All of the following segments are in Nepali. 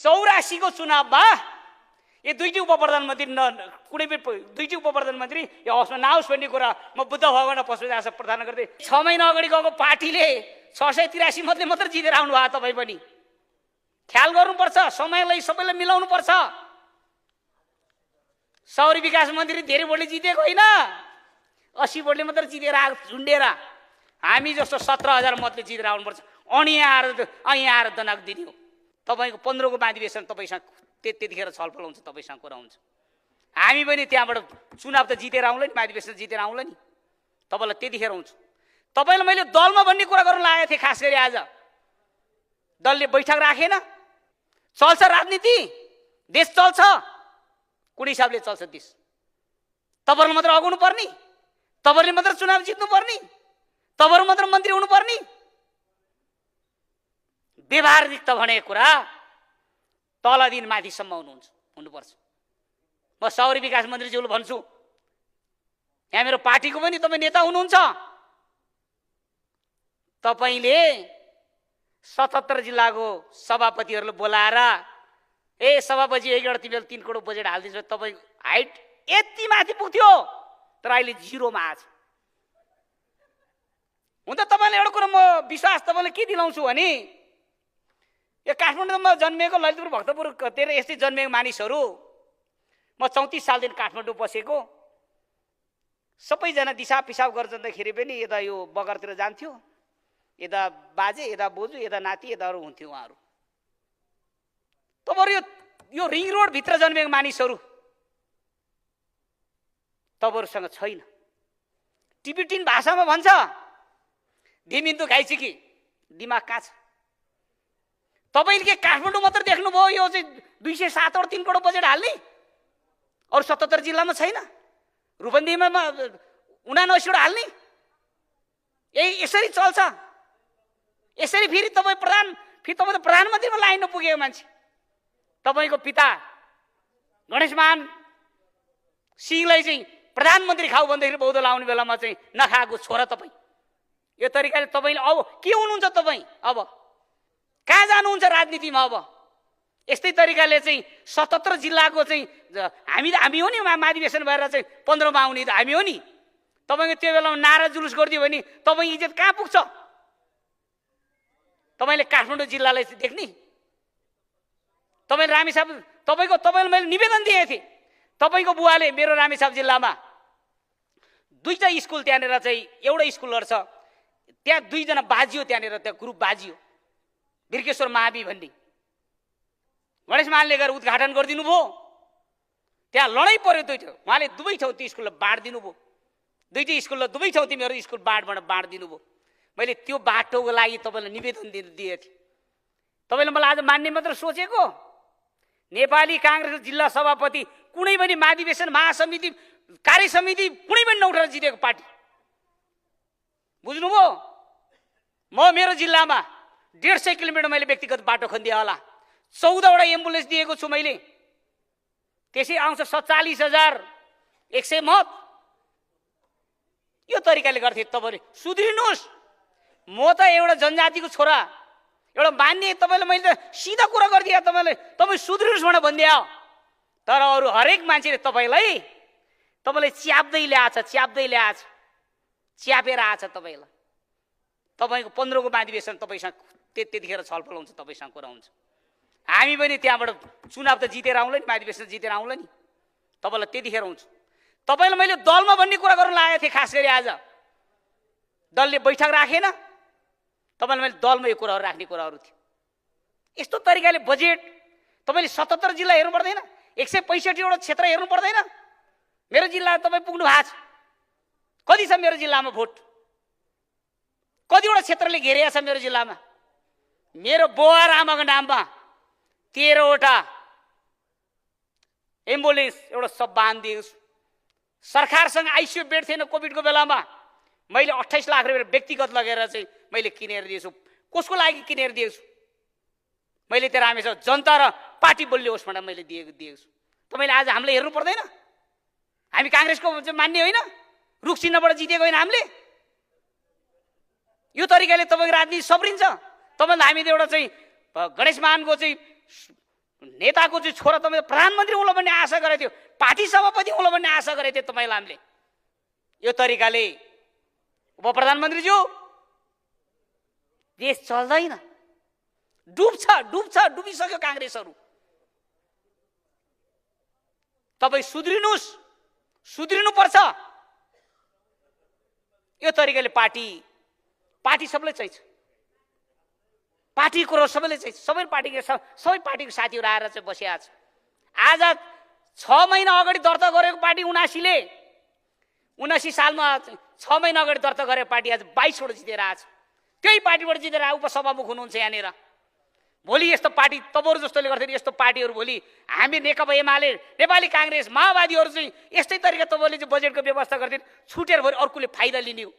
84 को चुनावमा यो दुईटी उपप्रधानमन्त्री कुनै पनि दुईटी उपप्रधानमन्त्री यो हाउसमा नआओस् भन्ने कुरा म बुद्ध भगवान पशुपति आशा प्रार्थना गर्दै 6 महिना अगाडि गएको पार्टीले 683 मतले मात्र जितेर आउनु भयो। तपाईँ पनि ख्याल गर्नुपर्छ, समयलाई सबैलाई मिलाउनु पर्छ। शहरी विकास मन्त्री धेरै भोटले जितेको होइन, 80 भोटले मात्र जितेर झुन्डेर हामी जस्तो 17,000 मतले जितेर आउनुपर्छ। अनि यहाँ आएर दनाक दिने हो। तपाईँको 15 को महाधिवेशन तपाईँसँग त्यतिखेर छलफल हुन्छ, तपाईँसँग कुरा हुन्छ। हामी पनि त्यहाँबाट चुनाव त जितेर आउँला नि, महाधिवेशन जितेर आउँला नि, तपाईँलाई त्यतिखेर हुन्छ। तपाईँलाई मैले दलमा भन्ने कुरा गर्न लागेको थिएँ। खास गरी आज दलले बैठक राखेन। चल्छ राजनीति, देश चल्छ, कुन हिसाबले चल्छ देश? तपाईँहरूले मात्र अगाउनु पर्ने, तपाईँहरूले मात्र चुनाव जित्नु पर्ने, तपाईँहरू मात्र मन्त्री हुनुपर्ने? व्यवहारिक त भनेको कुरा तलदेखि माथिसम्म हुनुपर्छ। म शहरी विकास मन्त्रीज्यूले भन्छु, यहाँ मेरो पार्टीको पनि तपाईँ नेता हुनुहुन्छ। तपाईँले 77 जिल्लाको सभापतिहरूले बोलाएर सभापति एकवटा तिमीले 3 करोड बजेट हालिदिन्छ, तपाईँ हाइट यति माथि पुग्थ्यो, तर अहिले 0 मा आछ। हुन त तपाईँले एउटा कुरा म विश्वास तपाईँले के दिलाउँछु भने यो काठमाडौँमा जन्मेको ललितपुर भक्तपुर तेह्र यस्तै जन्मेको मानिसहरू, म 34 सालदेखि काठमाडौँ बसेको, सबैजना दिसा पिसाब गर्दाखेरि पनि यता यो बगरतिर जान्थ्यो, यता बाजे यता बोजू यता नाति यताहरू हुन्थ्यो उहाँहरू। तपाईँहरू यो रिङ रोडभित्र जन्मेको मानिसहरू तपाईँहरूसँग छैन। टिबिटिन भाषामा भन्छ धिमिन्दु घाइचिकी, दिमाग कहाँ छ? तपाईँले के काठमाडौँ मात्र देख्नुभयो यो चाहिँ 207 और 3 करोड बजेट हाल्ने? अरू 77 जिल्लामा छैन? रूपन्देहीमा 79 वटा हाल्ने? यसरी चल्छ। यसरी फेरि तपाईँ तपाईँ त प्रधानमन्त्रीमा लाइन पुगेको मान्छे। तपाईँको पिता गणेशमान सिंहलाई चाहिँ प्रधानमन्त्री खाऊ भन्दाखेरि बौद्ध लाउने बेलामा चाहिँ नखाएको छोरा तपाईँ। यो तरिकाले तपाईँले अब के हुनुहुन्छ? तपाईँ अब कहाँ जानुहुन्छ राजनीतिमा? अब यस्तै तरिकाले चाहिँ 77 जिल्लाको चाहिँ हामी हो नि महाधिवेशन भएर चाहिँ 15 मा आउने त हामी हो नि। तपाईँको त्यो बेलामा नारा जुलुस गरिदियो भने तपाईँ इज्जत कहाँ पुग्छ? तपाईँले काठमाडौँ जिल्लालाई देख्ने? तपाईँले रामेछाप तपाईँलाई मैले निवेदन दिएँ थिएँ। तपाईँको बुवाले मेरो रामेछाप जिल्लामा 2टा स्कुल त्यहाँनिर चाहिँ एउटा स्कुलहरू छ, त्यहाँ 2 जना बाजियो, त्यहाँनिर त्यहाँ ग्रुप बाजियो, बिर्केश्वर महाबी भन्ने। गणेश मानले गएर उद्घाटन गरिदिनु भयो, त्यहाँ लडाइँ पर्यो दुईटा, उहाँले दुवै ठाउँ त्यो स्कुललाई बाँडिदिनु भयो। 2टी स्कुललाई दुवै ठाउँ तिमीहरू स्कुल बाँडिदिनु भयो। मैले त्यो बाटोको लागि तपाईँलाई निवेदन दिएँ थिएँ। तपाईँले मलाई आज मान्ने मात्र सोचेको? नेपाली काङ्ग्रेसको जिल्ला सभापति कुनै पनि महाधिवेशन महासमिति कार्य समिति कुनै पनि नउठेर जितेको पार्टी, बुझ्नुभयो? म मेरो जिल्लामा 150 किलोमिटर मैले व्यक्तिगत बाटो खनिदिएँ होला, 14 वटा एम्बुलेन्स दिएको छु मैले। त्यसै आउँछ 47,100 मत। यो तरिकाले गर्थे तपाईँले सुध्रिनुहोस्। म त एउटा जनजातिको छोरा, एउटा मान्ने, तपाईँले मैले त सिधा कुरा गरिदिएँ तपाईँले, तपाईँ सुध्रिनुहोस् भनेर भनिदिए। तर अरू हरेक मान्छेले तपाईँलाई च्याप्दै ल्याएछ, च्यापेर आछ तपाईँलाई। तपाईँको 15 को महाधिवेशन तपाईँसँग त्यतिखेर छलफल हुन्छ, तपाईँसँग कुरा हुन्छ। हामी पनि त्यहाँबाट चुनाव त जितेर आउँला नि, महाधिवेशन जितेर आउँला नि, तपाईँलाई त्यतिखेर हुन्छ। तपाईँलाई मैले दलमा भन्ने कुरा गर्न लागेको थिएँ। खास गरी आज दलले बैठक राखेन। तपाईँलाई मैले दलमा यो कुराहरू राख्ने कुराहरू थियो। यस्तो तरिकाले बजेट तपाईँले 77 जिल्ला हेर्नु पर्दैन, 165 वटा क्षेत्र हेर्नु पर्दैन? मेरो जिल्ला तपाईँ पुग्नु भएको छ, कति छ मेरो जिल्लामा भोट? कतिवटा क्षेत्रले घेरिया छ मेरो जिल्लामा? मेरो बुवा र आमाको नाममा 13 वटा एम्बुलेन्स एउटा सब बाँधिदिएको छु। सरकारसँग आइसियु बेड थिएन कोभिडको बेलामा, मैले 28 लाख रुपियाँ व्यक्तिगत लगेर चाहिँ मैले किनेर दिएछु। कसको लागि किनेर दिएछु? मैले त्यो रामेछाप जनता र पार्टी बलियोस् भनेर मैले दिएको छु। तपाईँले आज हामीले हेर्नु पर्दैन? हामी काङ्ग्रेसको मान्ने होइन, रुख चिन्हबाट जितेको होइन हामीले। यो तरिकाले तपाईँको राजनीति सब्रिन्छ। तपाईँले हामीले एउटा चाहिँ गणेश मानको चाहिँ नेताको चाहिँ छोरा तपाईँ प्रधानमन्त्री होला भन्ने आशा गरेको थियो, पार्टी सभापति होला भन्ने आशा गरेको थियो तपाईँलाई हामीले। यो तरिकाले उप प्रधानमन्त्रीज्यू, देश चल्दैन, डुब्छ डुब्छ, डुबिसक्यो काङ्ग्रेसहरू। तपाईँ सुध्रिनुहोस्, सुध्रिनुपर्छ। यो तरिकाले पार्टी सबैलाई चाहिन्छ, पार्टी कुरो सबैले चाहिन्छ। सबै पार्टीको साथीहरू आएर चाहिँ बसिया छ। आज 6 महिना अगाडि दर्ता गरेको पार्टी 79 सालमा 6 महिना अगाडि दर्ता गरेको पार्टी आज 22 वटा जितेर आएको छ। त्यही पार्टीबाट जितेर उपसभामुख हुनुहुन्छ यहाँनिर। भोलि यस्तो पार्टी तपाईँहरू जस्तोले गर्दाखेरि यस्तो पार्टीहरू भोलि हामी नेकपा एमाले, नेपाली काङ्ग्रेस, माओवादीहरू चाहिँ यस्तै तरिका तपाईँले चाहिँ बजेटको व्यवस्था गरिदिनु, छुटेर भरि अर्कोले फाइदा लिने हो।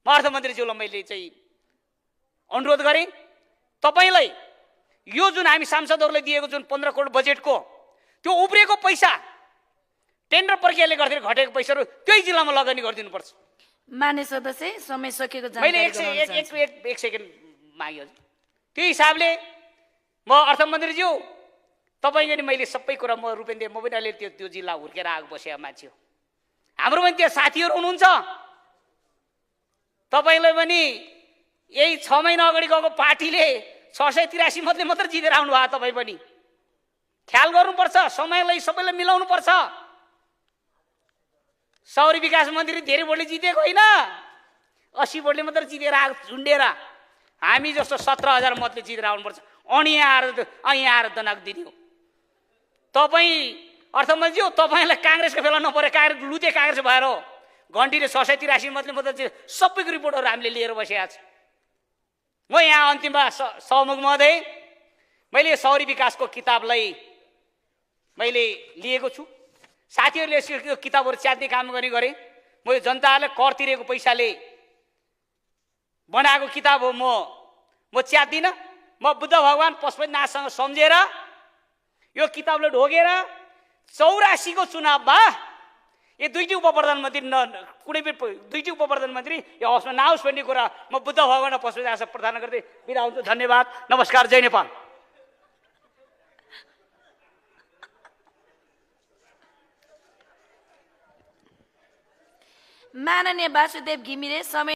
म अर्थमन्त्रीज्यूलाई मैले चाहिँ अनुरोध गरेँ, तपाईँलाई यो जुन हामी सांसदहरूलाई दिएको जुन 15 करोड बजेटको त्यो उब्रिएको पैसा टेन्डर प्रक्रियाले गर्दाखेरि घटेको पैसाहरू त्यही जिल्लामा लगानी गरिदिनुपर्छ। मान्य सदस्य, समय सकेको मैले एक सेकेन्ड मागे हजुर। त्यो हिसाबले म अर्थमन्त्रीज्यू तपाईँको नि मैले सबै कुरा म रूपेन्द्र म पनि अहिले त्यो जिल्ला हुर्केर आएको बसेको मान्छे हो। हाम्रो पनि त्यहाँ साथीहरू हुनुहुन्छ। तपाईँलाई पनि यही 6 महिना अगाडि गएको पार्टीले 683 मतले मात्र जितेर आउनु भयो। तपाईँ पनि ख्याल गर्नुपर्छ, समयलाई सबैलाई मिलाउनु पर्छ। शहरी विकास मन्त्री धेरै भोटले जितेको होइन, 80 भोटले मात्र जितेर आएको झुन्डेर। हामी जस्तो 17,000 मतले जितेर आउनुपर्छ। अनि यहाँ आएर दनाक दिने हो। तपाईँ अर्थमन्त्रीज्यू, तपाईँलाई काङ्ग्रेसको बेला नपरे, काङ्ग्रेस लुते काङ्ग्रेस भएर हो। घन्टीले 683 मतले मात्र सबैको रिपोर्टहरू हामीले लिएर बसेका छौँ। म यहाँ अन्तिममा सहमुख महोदय, मैले शहरी विकासको किताबलाई मैले लिएको छु। साथीहरूले यो किताबहरू च्यात्ने काम गरे। म यो जनताले कर तिरेको पैसाले बनाएको किताब हो। म च्यात्दिनँ। म बुद्ध भगवान् पशुपतिनाथसँग सम्झेर यो किताबले ढोगेर 84 को चुनावमा यो दुईटी उप प्रधानमन्त्री कुनै पनि दुईटी उप प्रधानमन्त्री यो हाउसमा नआओस् भन्ने कुरा म बुद्ध भगवान् पशुपतिनाथसँग प्रार्थना गर्दै बिदा हुन्छु। धन्यवाद, नमस्कार, जय नेपाल। माननीय वासुदेव घिमिरे, समय